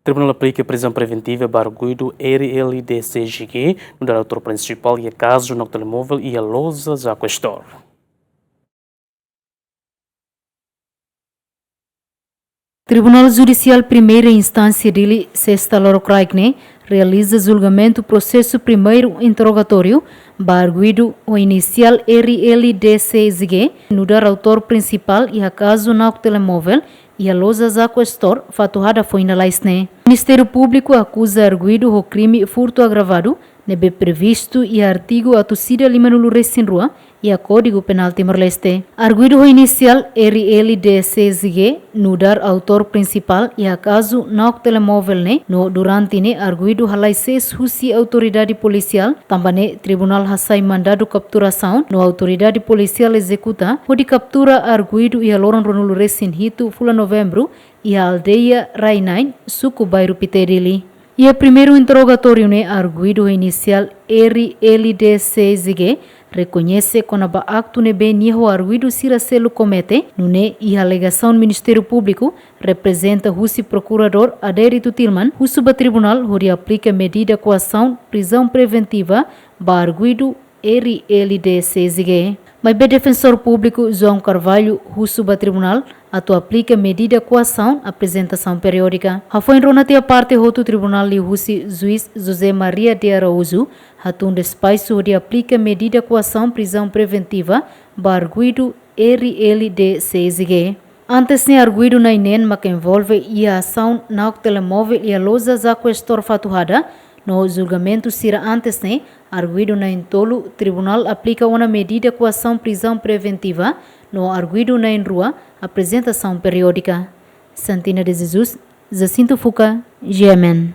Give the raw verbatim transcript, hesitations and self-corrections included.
Tribunál aplika prizaun preventiva ba arguidu R L D C G, nu'udar autór prinsipál iha kazu na'ok telemóvel iha loja Zaco Store. Tribunál Judisiál Primeira Instánsia Dili, sesta lorokraik ne'e, realiza julgamentu prosesu primeiru interrogatóriu ba arguidu ho inisiál R L D C G, nu'udar autór prinsipál iha kazu na'ok telemóvel iha loja Zaco Store, Fatuhada, foin lalais ne'e. Ministériu Públiku akuza arguidu ho krime furtu agravadu ne'ebé previstu iha artigu atus ida limanulu-resin-rua iha Kódigu Penál Timor-Leste. Arguidu ho inisiál R L D C G, nu'udar autór prinsipál iha kazu na'ok telemóvel ne'e, no durante ne'e arguidu halai sees husi autoridade polisiál, tanba ne'e tribunál hasai mandadu kapturasaun no autoridade polisiál ezekuta, hodi kaptura arguidu iha loron ruanulu-resin-hitu fulan Novembru iha aldeia Rainain, suku Bairru Pité, Dili. Iha primeiru interrogatóriu ne'e arguidu ho inisiál R L D C G rekoñese kona-ba aktu ne'ebé nia ho arguidu sira seluk komete, nune'e iha alegasaun Ministériu Públiku, reprezenta husi Prokuradór Adérito Tilman, husu ba tribunál hodi aplika medida koasaun prizaun preventiva ba arguidu R L D C G. Maibé Defensór Públiku João Carvalho husu ba tribunál atu aplika medida koasaun aprezentasaun periódika. Hafoin rona tiha parte hotu, tribunál liuhusi Juís José Maria de Araújo hatún despaixu hodi aplika medida koasaun prizaun preventiva ba arguidu R L D C G. Antes ne'e arguidu na'in neen maka envolve iha asaun na'ok telemóvel iha loja Zaco Store, Fatuhada, no julgamentu sira antes ne'e arguidu na'in-tolu tribunál aplika ona medida koasaun prizaun preventiva, no arguidu na'in-rua aprezentasaun periódika. Santina de Jesus, Jacinto Fuca, G M N.